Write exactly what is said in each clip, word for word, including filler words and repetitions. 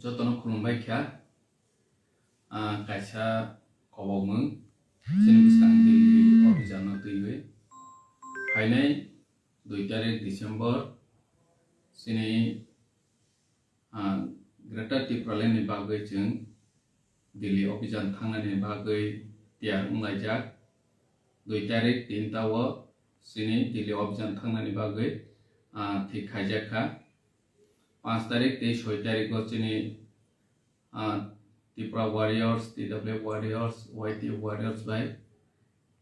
Jotono khulumbai kha. Ah, kaisa kobokmung chini bwskang Delhi obhijan no twiwi phainai dui tarik December chini, ah, Greater Tipraland ni bagwi chwng Delhi obhijan thangnani bagwi tiyar wnglaijak. Dui tarik tinta o chini Delhi obhijan thangnani bagwi, ah, thik khaijak kha. Panch tarik tei soi tarik o chini, ah, Tipra Warriors, T W F Warriors, Y T F Warriors bai,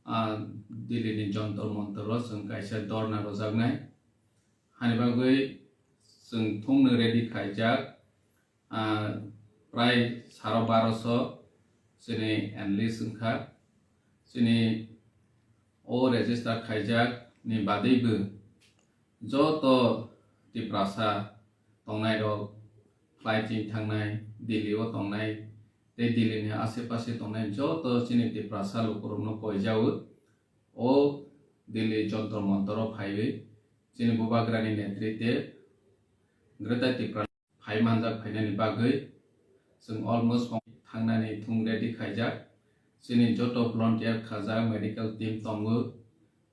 ah, Delhi ni Jantar Mantar o chwng kaisa dhorna rwjaknai. Hani bagwi chwng thungno ready khaijak, ah, prai saro baroso chini enlist wngkha. Chini o register khaijak ni badwibo joto Tiprasa tongnairok, flight chini thangnai, Delhi o tongnai, tei Delhi ni ase pase tongnai joto chini Tiprasa lukurokno koijao. O Delhi Jantar Mantar o phaiwi chini Bubagrani netrite Greater Tipra phai manjak phainani bagwi chwng almost thangnani thung ready khaijak. Chini joto volunteer khajak, medical team tongo,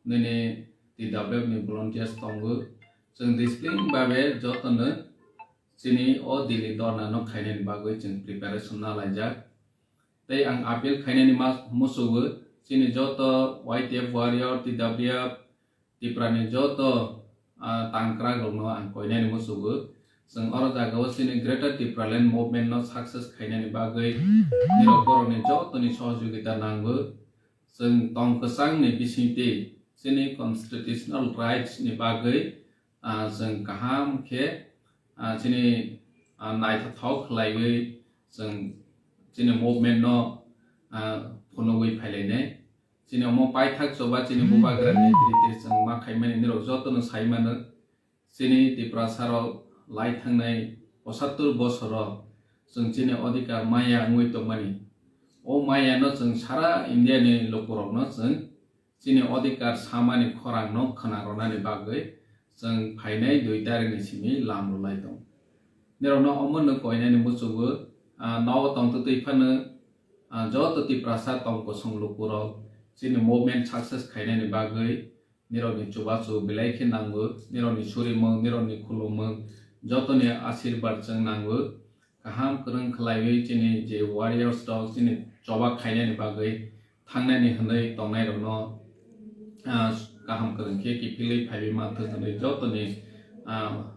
nini T W F ni volunteers tongo. Chwng discipline babe jotono chini o Delhi dhorna no khainani bagwi chwng preparation nalaijak. Tei ang appeal khainani ma-, musugo chini joto Y T F warrior, T W F, Tiprani joto, ah, tangkrak rokno ang koinani musugo. Chwng oro jagao chini Greater Tipraland Movement no success khainani bagwi nirok borokni jotoni sohojogita nango. Chwng tong kwchangni bisingtwi chini constitutional rights ni bagwi, ah, chwng kaham khe, ah, chini, ah, naithothok khlaiwi chwng chini movement no, ah, phunugwi phailainai. Chini omo paithak choba chini Bubagra netrite chwng ma khaimani nirok jotono sai mano. Chini Tiprasa rok lai thangnai pochattor bosoro chwng chini odhikar maya wngwi tongmani. O maya no chwng sara India ni lukurokno chwng chini odhikar samani khorang no khwna rwnani bagwi chwng phainai dui tarikni simi lam rwlai tong. Nirokno omo no koinani musugo, ah, nogo tongtwtwi phano, ah, joto Tiprasa tong kosong lukurok chini movement success khainani bagwi nirokni chubachu belai khe nango, nirokni surimung, nirokni khulumung, jotoni asirbar chwng nango. Kaham kwrwng khlaiwi chini je warriors rok chini choba khainani bagwi thangnani hwnwi tongnairokno, ah, kaham kwrwng khe kiphilwi phaiwi manthwk hwnwi jotoni, ah,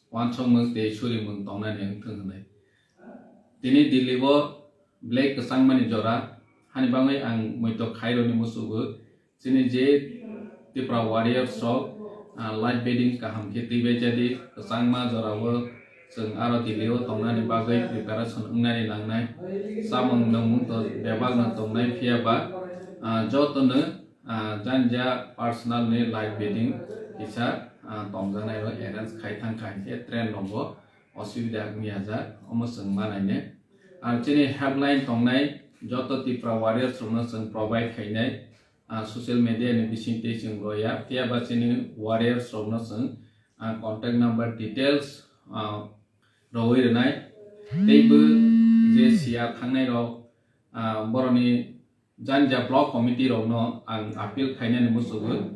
uansukmung tei surimung tongnani wngthwng hwnwi. Tini Delhi o belai kwchangmani jora, hani bagwi ang muitok khairokni musugo. Chini je Tipra Warriors rok, ah, light bedding kaham khe twibaijadi, kwchangma jorao chwng aro Delhi o tongnani bagwi preparation wngnani nangnai. Chamung nwngmung to bebakno tongnai, phiya ba, ah, jotono, ah, janja personal ni light bedding kisa, ah, tongjaknai rok arrange khai thang kha hinkhe train rogo osubida wngya jak, omo chwng manainai. Ar chini helpline tongnai joto Tipra Warriors rokno chwng provide khainai. Ah, social media ni bisingtwi chwng roya, phiya ba chini warriors rokno chwng, ah, contact number details, ah, rwwi rwnai. Teibo je siya thangnai rok, ah, boroni janja block committee rokno ang appeal khainani musugo.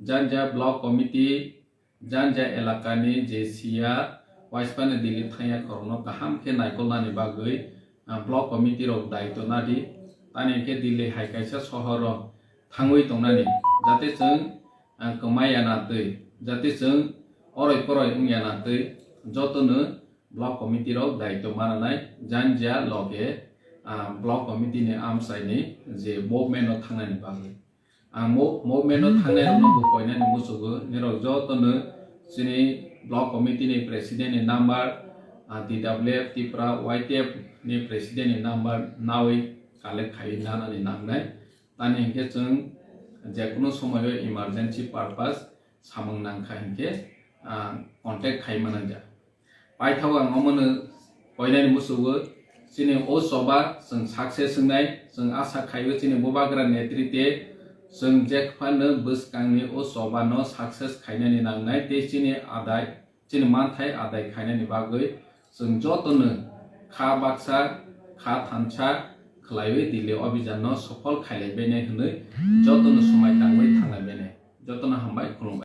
Janja block committee janja elakani je siya waisphano Delhi thangya khorokno kaham khe naikolnani bagwi, ah, block committee rok daitw nadi. Tani khe Delhi hai kaisa sohoro thangwi tongnani, jate chwng, ah, kwmaiya na twi, jate chwng oroi poroi wngya na twi, jotono block committee rok daitw mananai janja loge, ah, block committee ni amchaini je movement no thangnani bagwi. Ang mo-, movement no thangnai rokno bo koinani musugo, nirok jotono chini block committee ni president ni number, ah, T W F Tipra Y T F ni president ni number nawi collect khaiwi nanani nangnai. Tani hinkhe chwng jekunu somoyo emergency purpose samung nangkha hinkhe, ah, contact khai mananja. Paithao ang omono koinani musugo, chini o choba chwng success wngnai, chwng asa khaio chini Bubagra netrite chwng jekphano bwskangni o chobano success khainani nangnai tei chini adai, chini manthai adai khainani bagwi Chwng jotono kha baksa, kha thansa khlaiwi Delhi Abhijan no sophol khailaibainai hwnwi jotono swmai tangwi thanglaibainai. Jotono hambai, khulumbai.